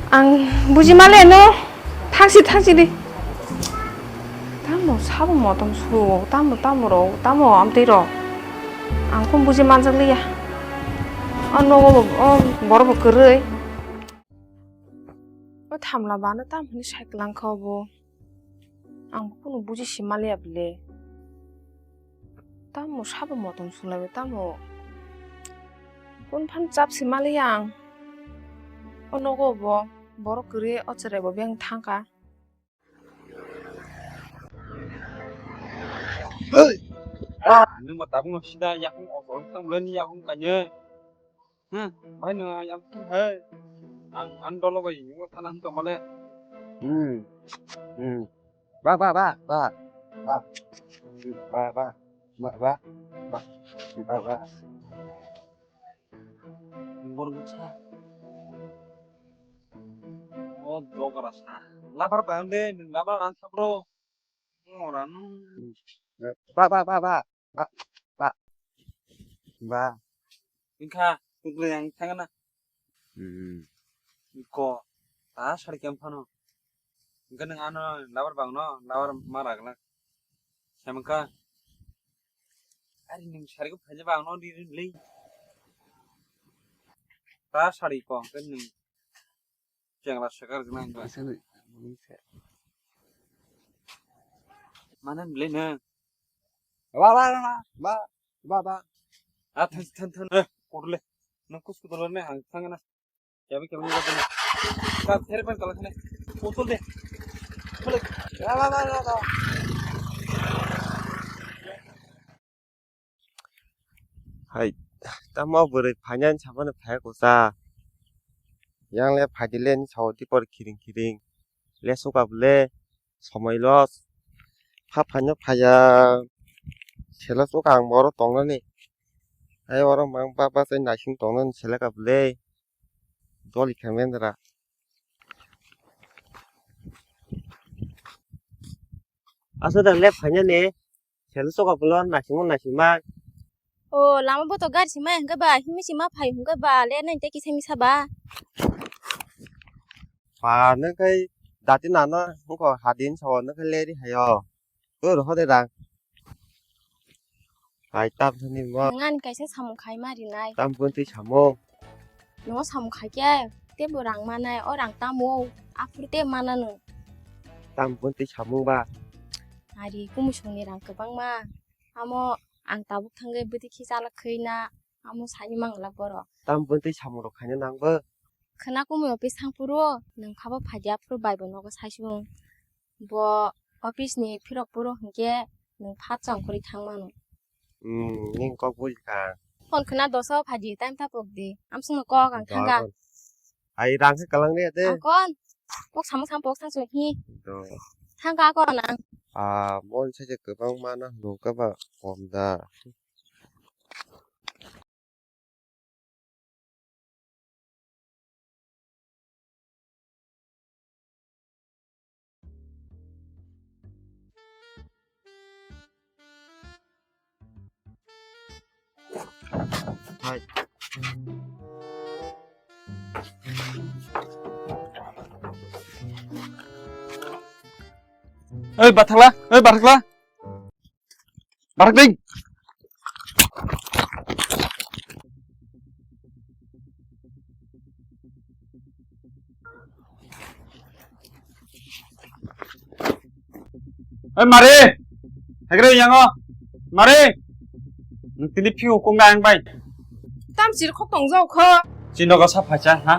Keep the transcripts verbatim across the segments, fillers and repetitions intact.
Ang buji male no thangsi thangsi di. Tamo sabo motom suo, tamo tamo ro, tamo amtwi ro. Ang kung buji manjak liya. O nogo bo, o borok bo kwrwi. O thamla bana tamo hwnwi sai kwlang kha obo. Ang bo kunu buji si maliya bwle. Tamo sabo motom sulaiwi tamo. Kun phan chap si maliya ang. O nogo bo borok kwrwi o chwrai bo beng thangkha. Hey! Ah, nwng ma tabuk no sida yakung obo tamo le ni yakung kanye. Hmm, bai no yakung hai. Ang, ang dolo bai ni mo thanan to male. Hmm. Hmm. Ba, ba, ba, ba. Ba. Ba, ba. Ba, ba. Ba. Ba, ba. Borok sa. O dogara sa. Labar bang de, nwng labar ang sabro. Ora nwng. Ba, ba, ba, ba. Ba, ba. Ba. Wngkha, tungkle yang thangna. Hmm. Ko, ta sari kem phano. Wngkha nwng ano labar bang no, labar ma ragla. Samangkha. Ari nwng sari ko phaja bang no di ri le. Ta sari ko, wngkha nwng. Chengla sakar gwnang ba. Mane bwle na. Ba, ba, ba, ba, ba, ba. A than, than, than. Eh, kodle. Nang kus kudor ne hang thang na. Kya bi kya bi ba na. Ka ther ban kala khane. Kotol de. Kole. Ba, ba, ba, ba, ba. Hai, tamo bwrwi phainani samani phai kusa. Yang le phaidi le ni sao dipor kiring kiring. Le suka bwle somoi loss. Pha phaino phaiya. Selo suka ang boro tongnani. Hai oro mang ba ba sai naising tongnani seleka bwle. Doli kha mendra. Asa da le phainani. Selo soka pulo naisingmo naisingma. O, lama bo to gari sima hwnkhe ba, himi sima phai hwnkhe ba, le nai tei kisa misa ba. Pa nang kai dati nano hwnkhe hadin sawo nang kai leri hayo. O, roho de rang. Hai tam thani mo. Nang ani kaisa samung khai ma rinai. Tam pun twi samung. Nogo samung khaikhe teibo rang manai, o rang tamo, aphuru tei mana nwng. Tamo tei samung ba? Ari kumusungni rang kwbangma, amo ang tabuk thangwi bwtwi khe chalak khwina, amo saimang glak borok. Tamo tei samung rok khaina nang bo? Khwna kumui office thang phuru nwng khabo phaidi aphuru bai bo nogo saisung. Bo office ni phirok phuru hinkhe nwng phat chong kwrwi thang mano. Hmm, nini kok buji kha. Phone khwna dosa o phaidi, time ta pok di. Amsung no kok ang thangka. Ai rang khe kalang de de. Ang kon. Pok samung sam pok sang sung hi. Do. Thangka kon ang. Ah, mon se je kwbang mana hwnka ba kom da. Hai. Oi, bathakla, oi, bathakla. Barak ding. Oi, mari. Hegre yango. Mari. Tini phiu kung ang bai. Tam sir khok tong jao kho. Chino ga sa phacha, ha?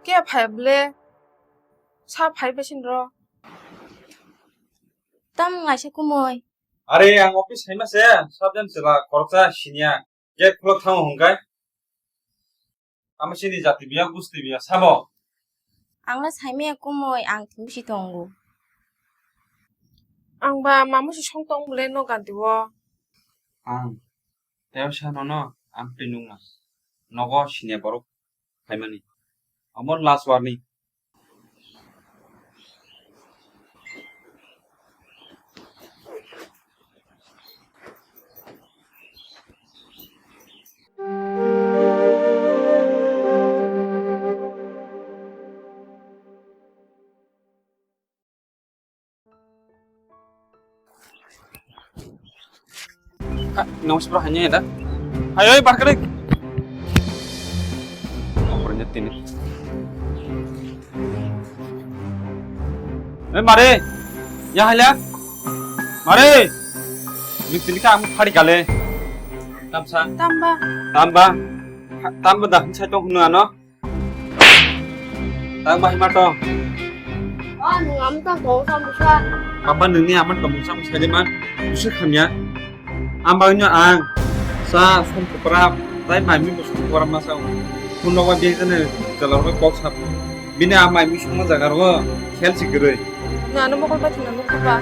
Ke phai ble? Sa phai besin ro. Tam ngai se kumoi. Are ang office hai ma se, sabjan chela koroksa sinia. Gate khulok thango hwnkhai. Amo chini jati biya, gusti biya, sabo. Ang le saimaya kumoi, ang thwngwi si tongo. Ang ba mamusi song tong bwle no ganti o. Ang tei sa nono ang twi nungma. Nogo sinia borok phaimani. Omo last warning. Ha, nong sipro hanya da. Hai, oi, barkade. Opornya tini. Eh, mare. Ya, hala. Mare. Ni tini ka ang phari kale. Tamsa. Tamba. Tamba. Ha, tamba dah, saya tong hunu ano. Tang bai ma tong. O, nwng ama tong tong sam bwsa. Baba, nwngni ama tong sam bwsa de man. Bwsa khamya. Ang bagwino ang sa som kupra, tai mai mi bwsa kupra ma sa. Phone rok bai bag jani jala rok kok sap. Bini a mai mi songma jaga rok khel si kwrwi. Nano mokol bai thwngna nukha ba.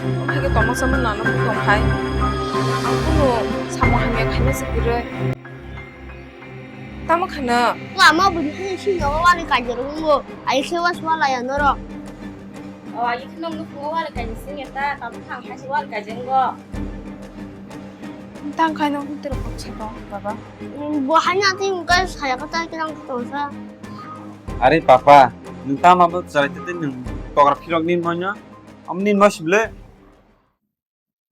Omo hai khe tongma sama nano mokol tong khai. Ang kunu samung hamya khaina si kwrwi. Tamo khana? Lama bini hai sini o wari kaijak wngo. Ai se was wala ya norok. O, ai khana nung phungo wari kaijak sini ta, tamo khang hai se wari kaijak wngo. Tang khai nung hintero kok se tong, baba. Bo hai na ti ungkai saya kata kirang tong sa. Are papa, nung tamo bo chwrai tete nung togra phirok ni moino. Amni mo sible.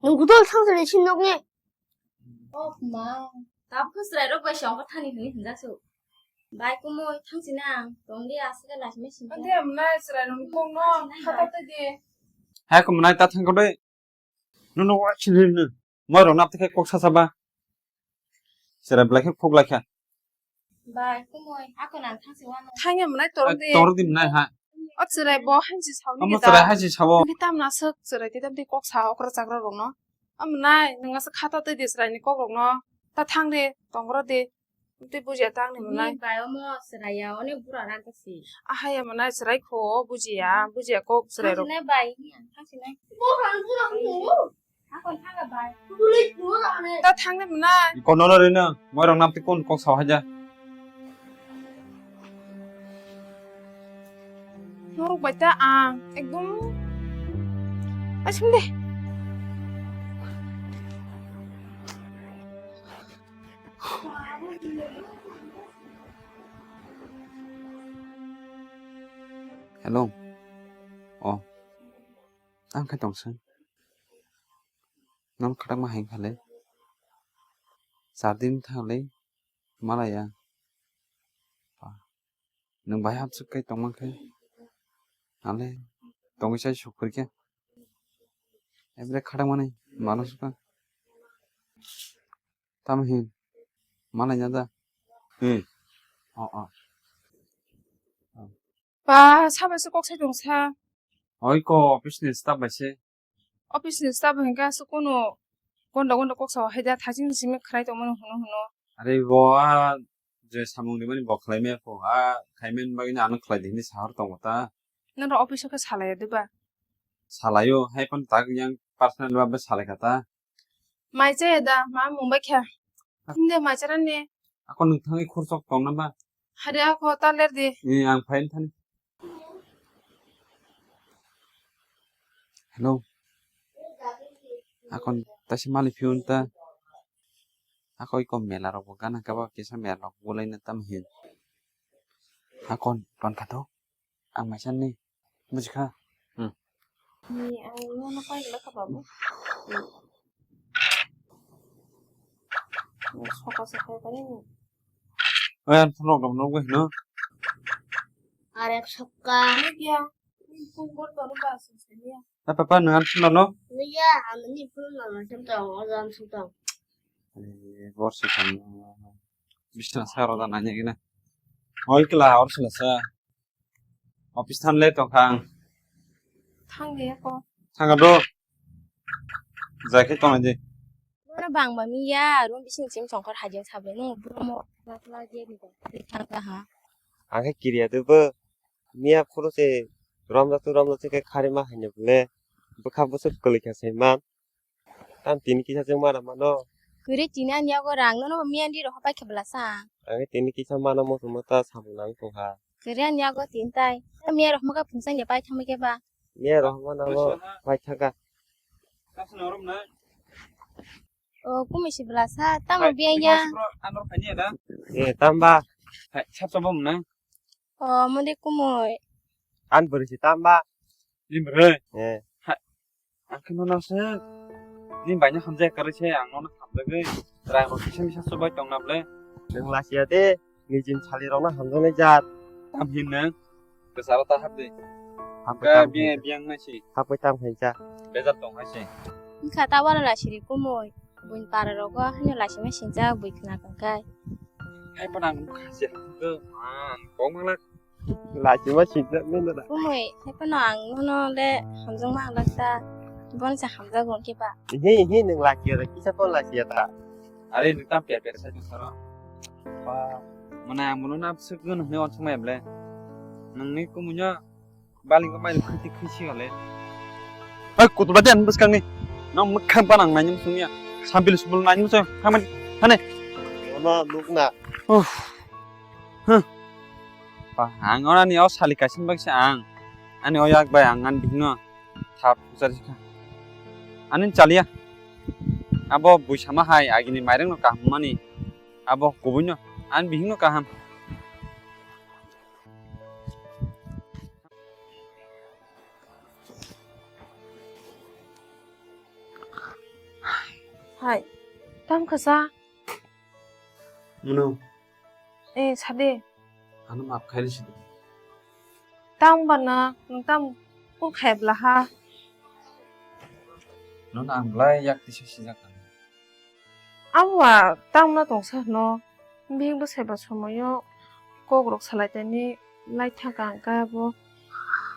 Nung kudol thang sini sinok ni. Oh, ma. Tabuk khe chwrairok bai se ongkha thani hwnwi hwnjak se. Bai kumui thang sini ang. Tong di aswk khe naisingmai sini. Ante amnai chwrairokni kokno khata twi di. Hai kumnai ta thang kode. Nono wa chini no. Moi rok nap khe kok sa sa ba. Chwrai belai khe khuk lai kha. Bai kumui ako nang thang se wano. Thangya mwnai torok di. Torok di mwnai ha. O chwrai bo hansi sauni. Omo chwrai hansi sao. Ngi tamna swk chwrai twi tamtwi kok sa okra chakra rokno. Amwnai, nwng aswk khata twi di chwraini kokrokno. Ta thang di, tongro di. Twi bujiya ta angni mwnai. Ni bai omo chwraiya, onek bura rang kasi. Ahai ya mwnai chwrai kho, bujiya, bujiya kok chwrai rok. Thangsinai bai, ni ang thangsinai. Bo rang bura hwnwi. Hakon thanga bai. Bule bura ne. Ta thangni mwnai. Kono no rino, moi rok nam ti kun kok sao haja. Norok bai ta ang ekdom. Asim de. Hello. Oh. Ang khe tong sing. Nang khwtangma hai kha le. Char din thang le. Malaya. Nwng bai hamswk khe tongma khe. Ale tongwi sai sukphur khe. Ebre khwtangmani mano swkang. Tamo hin. Malai na da. Hmm. Oh, oh. Ba, sabai se kok sai tong sa. Oi ko office ni staff bai se. Office ni staff hwnkhe aswk kunu gonda gonda kok sao hai da thajin simi khwnai tongmani hwno hwno. Are bo a je samung rimani bo khlai maya kho a khai mani bagwi ano khlai di hinwi sahor tongo ta. Nang office o khe salai ya diba? Salai o hai phano tak yang personal ba salai kha ta. Mai chaya da, ma mung bai kha. Tinde mai chara ne. Ako nung thangwi khurchok tong na ba? Hade ako ta ler di. Ni ang phain thani. Hello. Ako tashi mali phiun ta. Ako iko mela rok bo gana kaba kisa mela rok bolai na tam hin. Ako ton kha to. Ang mai san ni. Buji kha? Hmm. Ni ang nono pai gula kha babu. Soka soka kare ni. Oy, ang phone rok no gwe no. Arek soka. Ni kya? Phone kor to no ba sung se ni. Ta papa nang ang phone no. Ni ya, ang ni phone no no sem to, o jam sem to. Eh, bor se kan. Bisna sa ro da na ni na. Oi kla or se la sa. Office thanle tongkha ang. Thangya ko. Thangya do. Jai khe tongnai de. Bono bang ba miya room bising chim songkhor hajeng sabai nung bono mo. Latla je ni ko. Thangya ha. Ang khe kiriya de bo. Miya phuru se romjak tu romjak se khe khari ma haino bole. Bwkha bwswk kwlwi kha se man. Tam tini kisa chwng mana mano. Kwrwi tini ani yago rang nono miya ni rohor pai khe bwlasa. Ang tini kisa mana mo tongma ta samung nang tongkha. Kwrwi ani yago tini tai. Miya rohor ma khe phungsa ni pai thangma khe ba. Miya rohor ma nango pai thangkha. O kumi si bwlasa tamo biya ya. Anor phani da. E tamba. Hai sap sap bom na. O mode kumoi. An bwrwi si tamba. Limre. E. Hai. Ang khe nono se. Nini baino hamjak kwrwi se ang nono hamjagwi rang rok kisa misa chubai tongna ble. Nwng lachiya de, nijini salirokno hamjaknai jat. Tam hin nwng? Kwcharo ta hapdi. Hapwi Ka tam biyang khainsa. Biyang nai si. Hapwi tam khainsa. Bejal tong hai si. Wngkha ta wala lachiri kumui. Buini para rogo haino lachima sinjak bui khna kangkai. Hai pa nang kha si. Ko man kong mangla. Lachima sinjak nai nara. Kumui, hai pa no ang nono le hamjak ma ang lak ta. Bon sa hamjak gon ki ba. He he nwng lachiya da kisa kon lachiya ta. Are nwng tam per per sai saro. Ba, mane ang bono na suk gon hne on sumai ble. Nwng ni kumui no Baling ko mai khiti khisi hole. Ai kutu ba den bwskang ni. Nang mukha ba nang nai sung ya. Sambil sumul nai sung khamani. Hane. Ono nukna. Uff. Huh. Pa ang ora ni o sali kasin bak sa ang. Ani o yak bai ang an bihno. Thap pujar sikha. Ani chaliya. Abo buisama hai agini mairang no kaham mani. Abo kubuino. An bihno kaham. Hai, tam khasa? Mano? Eh, sade. Ano maaf khairi sidi. Tam bana, nung tam kun khayabla ha. Nono ang belai yak tisa sijak kha. Abo ba tamo na tongsa hwno, bihik bwsai ba somoio kok rok salai tani lai thangka hwnkhe abo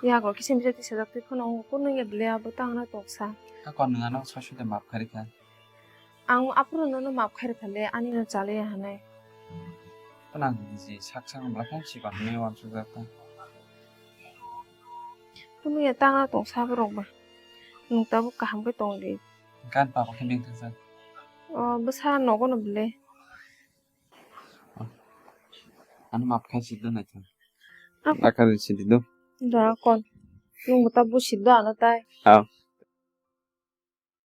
yak rok kisa misa tisajak twi phano wngo, kunu ya bwle abo tamo na tongsa. Hakon nwng ano soi soi de maaf khairikha. Ang aphuru nono maaf khairikha le, ani no chaliya hwnwi. Twnang niji sak sak wngla phone si ba hwnwi uansukjak ta. Kunu ya tamo na tongsa borok ba. Nwng tabuk kaham khe tong di. Gan papa khe beng thangsa. O bwsa nogo no bwle. Ano maaf khai si do naithok. Apa? Akar si di do. Da kon. Nwng bo ta busi do ano tai. Aw.